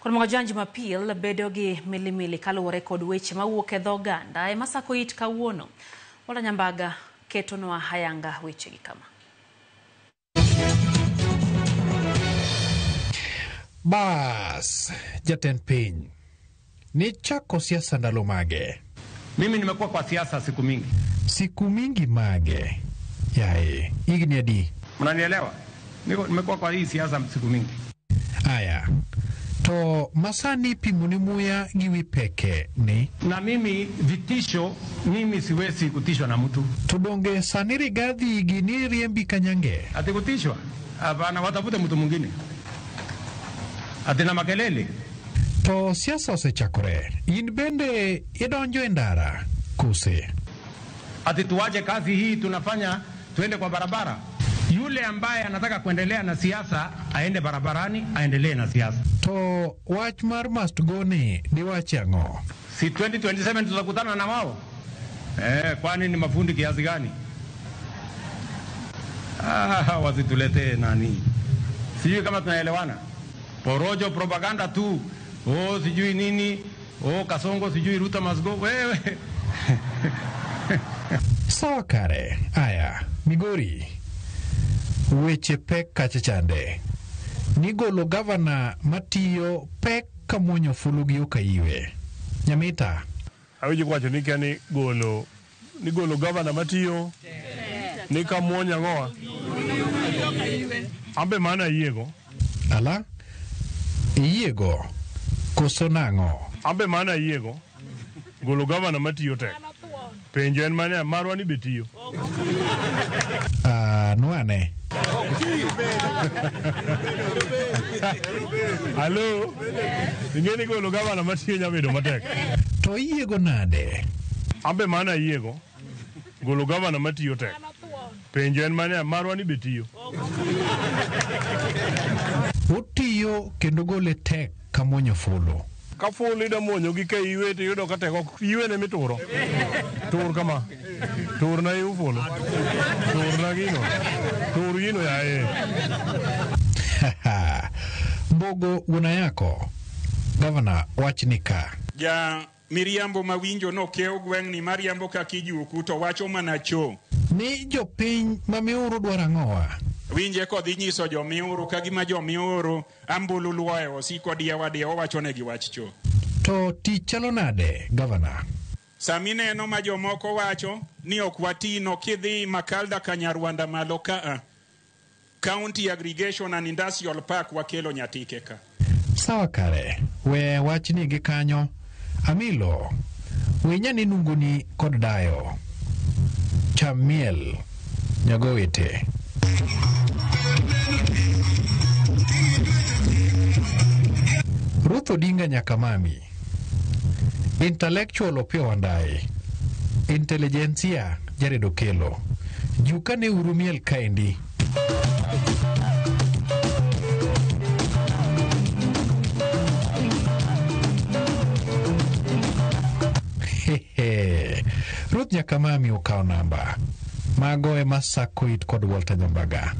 Kod mga jan Jumapil bedo gi milimili kaluwore kod weche mawuok e dho oganda ema sako it kawuono. Walter Nyambaga ketonwa hayanga wechegi kama. Bas, jatend piny, nichako siasa ndalo mage? Mimi nimekuwa kwa siasa siku mingi. Siku mingi mage? Yae, higni adi? Mnanielewa? Nimekuwa kwa hii siasa siku mingi. Aya, to masani pimo ni muya gi wi peke ni? Na mimi vitisho, mimi siwezi kutishwa na mtu. To donge sani Rigathi gini riembi kanyange? Ati kutishwa? Hapana, watafute mtu mwingine. Ati na makelele. To siasa osechakore, in bende idonjo e ndara kose? Ati tuache kazi hii tunafanya tuende kwa barabara. Yule ambaye anataka kuendelea na siasa aende barabarani, aendelee na siasa. To wach mar must go ni diwachi ang'o? Si 2027 tutakutana na wao? Kwani ni mafundi kiasi gani? Wasituletee nani. Sijui kama tunaelewana. Porojo propaganda tu. Oh, sijui nini. Oh, Kasongo sijui Ruto must go. Wewe. Sawa kare. Aya, Migori. Weche pek kacha chande. Nigolo gavana matiyo pek kamuonyo fulu gi okaiwe. Nyamita. Awinjo kwacho ni kia ni golo gavana matiyo ni kamuonyo ang'owa. Ambe mana ayiego. Ala? Iyiego? Koso nang'o? Ambe mana ayiego. Golo gavana matiyo tek. Penjo en mane marwa ni be tiyo. Nwane. Alo? Ing'e ni golo gavana matiyo nyalo bedo matek. To iyiego nade? Ambe mana ayiego. Golo gavana matiyo tek. Penjo en mane marwa ni be tiyo. Otiyo kendo gole tek kamuonyo fulu. Ka fulu ida muonyo gi ka iwe to iyudo ka tek ok iwe ne mituro. Tur kama. Tur na iu fulu. Tur na gino. Tur gino yaye. Mbogo wuona yako. Gavana wach ni ka. Ja miriambo mawinjo nokew gweng'ni mariambo ka kijuku to wacho mana cho. Ni jopiny ma Miuru dwaro ang'owa? Winje kodhi nyiso jomiuru ka gima jomiuru ambulu luoe osiko diewa diewa owacho negi wach cho. To tich chalo nade, gavana? Sami neno ma jomoko wacho ni ok watino kidhi Makalda Kanyarwanda malo kaa. County Aggregation and Industrial Park wakelo Nyatike ka. Sawa kare, we wachni gi kanyo. Amilo, winya ni nunguni kod dayo. Cham miel, nyagowete. Ruth Odinga Nyakamami. Intellectual Opiyo Wandayi. Intelligentsia Jared Okello. Juka ne uru miel kaendi. Hehe. Ruth Nyakamami okawo namba. Mago ema sako it kod Walter Nyambaga.